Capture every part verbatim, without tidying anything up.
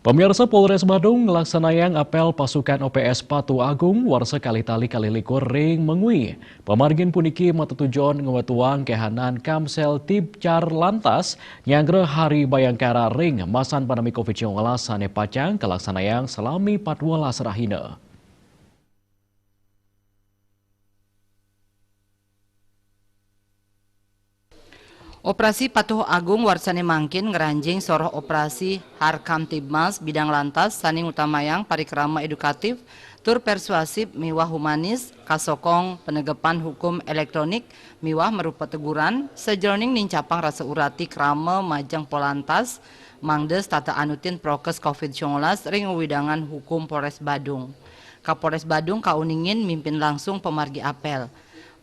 Pemirsa, Polres Badung ngelaksanayang apel pasukan O P S Patuh Agung warsa kalih tali kalih likur ring mengwi. Pamargin puniki matatujon ngwetuang kahanan Kamsel Tibcar Lantas nyanggra Hari Bayangkara ring masan pandemi covid sembilan belas sane pacang kalaksanayang salami patbelas rahina. Operasi Patuh Agung warsane mangkin ngranjing soroh operasi Harkamtibmas bidang lantas sane ngutamayang parikrama edukatif tur persuasif miwah humanis, kasokong penegepan hukum elektronik miwah marupa teguran, sajeroning nincapang rasa urati krama majeng polantas, mangda setata anutin prokes covid sembilan belas ring wewidangan hukum Polres Badung. Kapolres Badung kauningin mimpin langsung pamargi apel.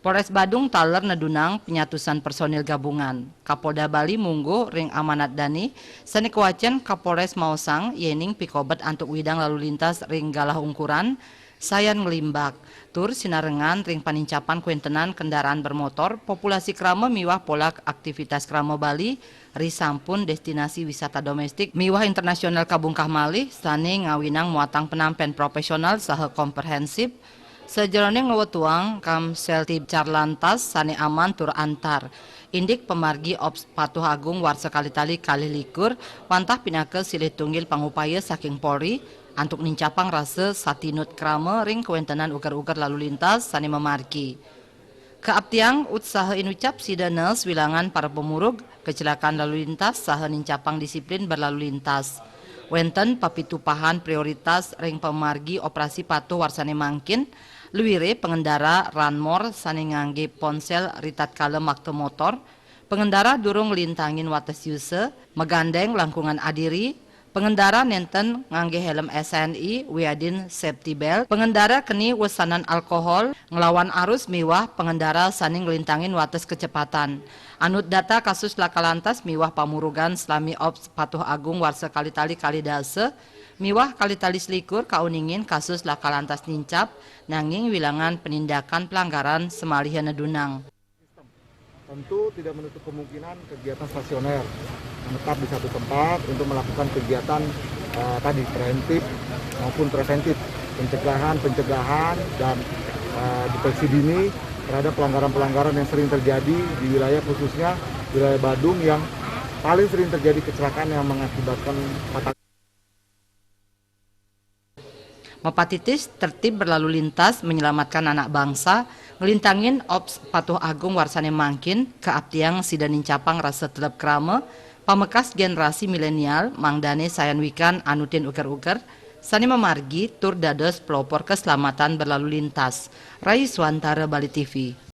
Polres Badung taler nedunang penyatusan personil gabungan. Kapolda Bali mungguh ring amanat dane sane kawacen Kapolres maosang yening pikobet antuk widang lalu lintas ring galah ungkuran, sayan nglimbak, tur sinarengan ring panincapan kwentenan kendaraan bermotor, populasi krama miwah pola aktivitas krama Bali ri sampun destinasi wisata domestik miwah internasional kabungkah malih sane ngawinang muatang penampen profesional saha komprehensif, sajeroning ngwetuang Kamsel Tibcar Lantas sane aman tur antar. Indik pamargi Ops Patuh Agung warsa kalih tali kalih likur wantah pinaka silih tunggil pangupaya saking Polri antuk nincapang rasa satinut krama ring kawentenan uger-uger lalu lintas sane mamargi. Kaaptiang utsaha inucap sida nes wilangan para pamurug kecelakaan lalu lintas saha nincapang disiplin berlalu lintas. Wenten papitupahan prioritas ring pamargi operasi patuh warsane mangkin, luire pengendara ranmor sane ngangge ponsel ritatkala makta motor, pengendara durung nglintangin wates yusa, magandeng langkungan adiri, pengendara nenten ngangge helm S N I wiadin safety belt, pengendara keni wesanan alkohol, nglawan arus miwah pengendara sane nglintangin wates kecepatan. Anut data kasus laka lantas miwah pamurugan salami Ops Patuh Agung warsa kalih tali kalih dasa miwah kalih tali selikur kauningin kasus laka lantas nincap, nanging wilangan penindakan pelanggaran samaliha nedunang. Tentu tidak menutup kemungkinan kegiatan stasioner menetap di satu tempat untuk melakukan kegiatan eh, tadi preventif maupun preventif, pencegahan, pencegahan dan eh, deteksi dini terhadap pelanggaran-pelanggaran yang sering terjadi di wilayah, khususnya wilayah Badung, yang paling sering terjadi kecelakaan yang mengakibatkan fatal. Mapatitis tertib berlalu lintas menyelamatkan anak bangsa, nglintangin Ops Patuh Agung warsane mangkin, kaaptiang sida nincapang rasa teleb krama, pamekas generasi milenial, mangdane sayan wikan anutin uger-uger, sane mamargi tur dados pelopor keselamatan berlalu lintas. Rayu Swantara, Bali T V.